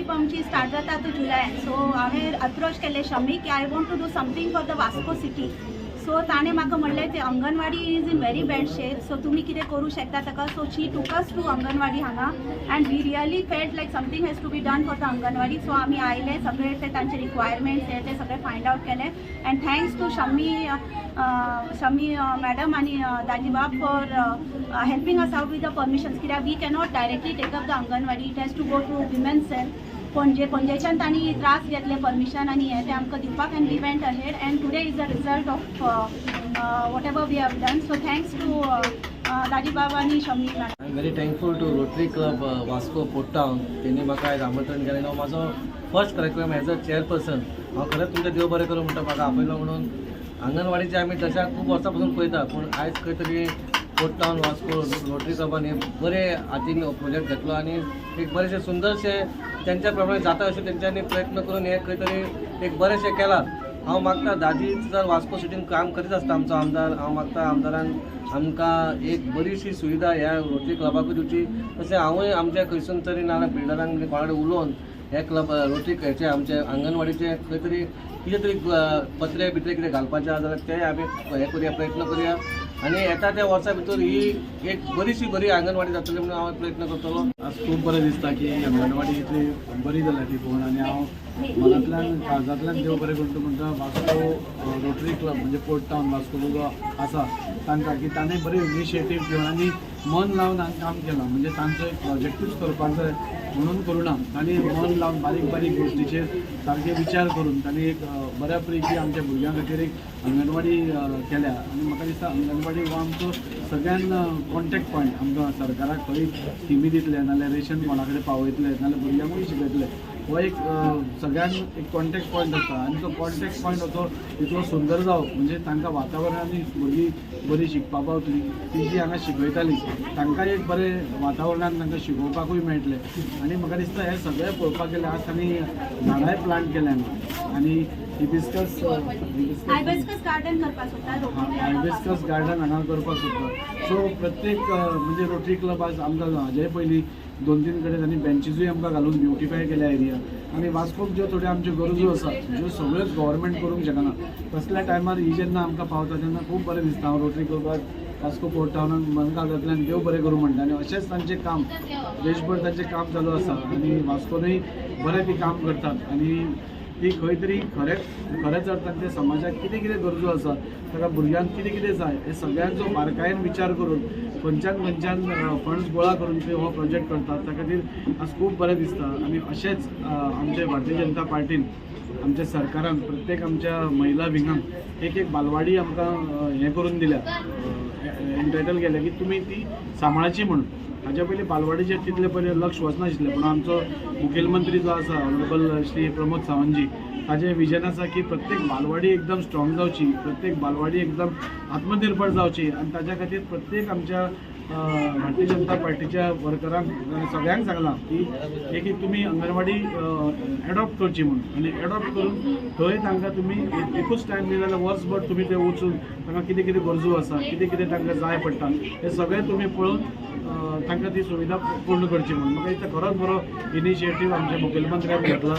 Membership आमची start जाता आतां जुलयान. सो हांवें अप्रोच केल्लें शमी की I want to do something for the Vasco city. So ताणें म्हाका म्हणलें ते anganwadi is in very bad shape, so तुमी कितें करूं शकता ताका. So she took us to anganwadi हांगा and we really felt like something has to be done for the anganwadi. So आमी आयले सगळे ते तांचे रिक्वायरमेंट्स हे ते सगळे फायंड आवट केले and thanks to Shammi Shammi madam आनी Dajibab for helping us out with the permissions, कित्याक we cannot directly take up the anganwadi, it has to go to women's cell. Panaji पणजेच्यान तांणी त्रास घेतले permission आनी हें तें आमकां दिवपाक and we went ahead and today is the result of whatever we have done. So thanks to Dajibab आनी Shammi madam. I am very thankful to Rotary Club Vasco Port Town. तेणी म्हाका आयज आमंत्रण केलें. हो म्हाजो फर्स्ट कार्यक्रम as a chairperson. हांव खरेंच तुमचें देव बरें करूं म्हणटा म्हाका आपयलो म्हणून. आंगणवाडीचे आमी दशा खूब वर्सां पासून पळयता, पूण आयज खंय तरी पोर्ट टावन वास्को रोटरी क्लबान हे बरे हातीन प्रोजेक्ट घेतलो आनी एक बरेंशें सुंदरशें तेंच्या प्रमाणे जाता अशें तेंच्यांनी प्रयत्न करून हे खंय तरी एक बरेंशें केलां. हांव मागता दाजी जर वास्को सिटीन काम करीत आसता आमचो आमदार, हांव मागता आमदारान आमकां एक बरीशी सुविधा ह्या रोटरी क्लबाकूय दिवची. तशें हांवूय आमच्या खंयसून तरी नाजाल्यार बिल्डरांक कोणा कडेन उलोवन हे क्लब रोटरी हेचे आमचे आंगणवाडीचे खंय तरी कितें तरी पत्रे बित्रे कितें घालपाचें आसा जाल्यार तेय आमी हें करुया, प्रयत्न करुया आनी येता त्या वर्सा भितर ही एक बरीशी बरी आंगणवाडी जातली म्हणून हांव प्रयत्न करतलो. आज खूब बरें दिसता की अंगणवाडी इतली बरी जाल्या ती पळोवन आनी हांव मनांतल्यान काळजांतल्यान देव बरें करता म्हणटा वास्को रोटरी क्लब म्हणजे पोर्ट टावन वास्को जो आसा तांकां की ताणें बरें इनिशिएटीव घेवन आनी मन लावन हांगा काम केलां. म्हणजे तांचो एक प्रोजेक्टूच करपाक जाय म्हणून करुना, तांणी मन लावन बारीक बारीक गोश्टीचेर सारके विचार करून तांणी एक बऱ्या पैकी आमच्या भुरग्यां खातीर एक अंगणवाडी केल्या. आनी म्हाका दिसता अंगणवाडी हो आमचो सगळ्यान कॉन्टेक्ट पॉयंट. आमकां सरकाराक खंय स्किमी दितले नाल्यार रेशन कोणा कडेन पावयतले नाल्यार भुरग्यांकूय शिकयतले, हो एक सगळ्यांक एक कॉन्टेक्ट पॉयंट आसता आनी तो कॉन्टेक्ट पॉयंट असो इतलो सुंदर जावप म्हणजे तांकां वातावरणांत भुरगीं बरी शिकपाक पावतली, ती जी हांगा शिकयताली तांकां एक बरें वातावरणांत तांकां शिकोवपाकूय मेळटलें. आनी म्हाका दिसता हें सगळें पळोवपाक गेल्यार आज तांणी झाडांय प्लांट केल्या हांगा आनी हिबिस्कस हायबिस्कस गार्डन करपाक सोदता, हायबिस्कस गार्डन हांगा करपाक सोदता. सो प्रत्येक म्हणजे रोटरी क्लब आज आमकां हाजे पयलीं 2-3 कडेन तांणी बेंचीसूय आमकां घालून ब्युटिफाय केल्या एरिया. आनी वास्कोक ज्यो थोड्यो आमच्यो गरजो आसा ज्यो सगळ्योच गव्हर्मेंट करूंक शकना, तसल्या टायमार ही जेन्ना आमकां पावता तेन्ना खूब बरें दिसता. हांव रोटरी क्लबाक वास्को पोर्ट टावनाक मनकाळजांतल्यान देव बरें करूं म्हणटा आनी अशेंच तांचें काम देशभर तांचें काम चालू आसा आनी वास्कोनूय बरें ती काम करतात आनी ती खंय तरी खरेंच अर्थान ते समाजाक कितें कितें गरजो आसा, ताका भुरग्यांक कितें कितें जाय हे सगळ्यांचो बारकायेन विचार करून खंयच्यान खंयच्यान फंड्स गोळा करून ते हो प्रोजेक्ट करतात. त्या खातीर आज खूब बरें दिसता आनी अशेंच आमचे भारतीय जनता पार्टीन आमच्या सरकारान प्रत्येक आमच्या महिला विंगांक एक एक बालवाडी आमकां हें करून दिल्या, एन्टायटल केल्या की तुमी ती सांबाळची म्हणून. हाज्या पयलीं बालवाडीचेर तितलें पयलें लक्ष वचनाशिल्लें, पूण आमचो मुखेलमंत्री जो आसा ऑनरेबल श्री प्रमोद सावंतजी ताजें विजन आसा की प्रत्येक बालवाडी एकदम स्ट्रॉंग जावची, प्रत्येक बालवाडी एकदम आत्मनिर्भर जावची आनी ताज्या खातीर प्रत्येक आमच्या भारतीय जनता पार्टीच्या वर्करांक सगळ्यांक सांगलां की एक एक तुमी अंगणवाडी एडॉप्ट करची म्हणून आनी एडॉप्ट करून थंय तांकां तुमी एकूच टायम न्ही जाल्यार वर्सभर तुमी ते वचून तांकां कितें कितें गरजो आसा, कितें कितें तांकां जाय पडटा हें सगळें तुमी पळोवन तांकां ती सुविधा पूर्ण करची म्हणून. म्हाका दिसता खरोच बरो इनिशिएटीव आमच्या मुखेलमंत्र्यान घेतला.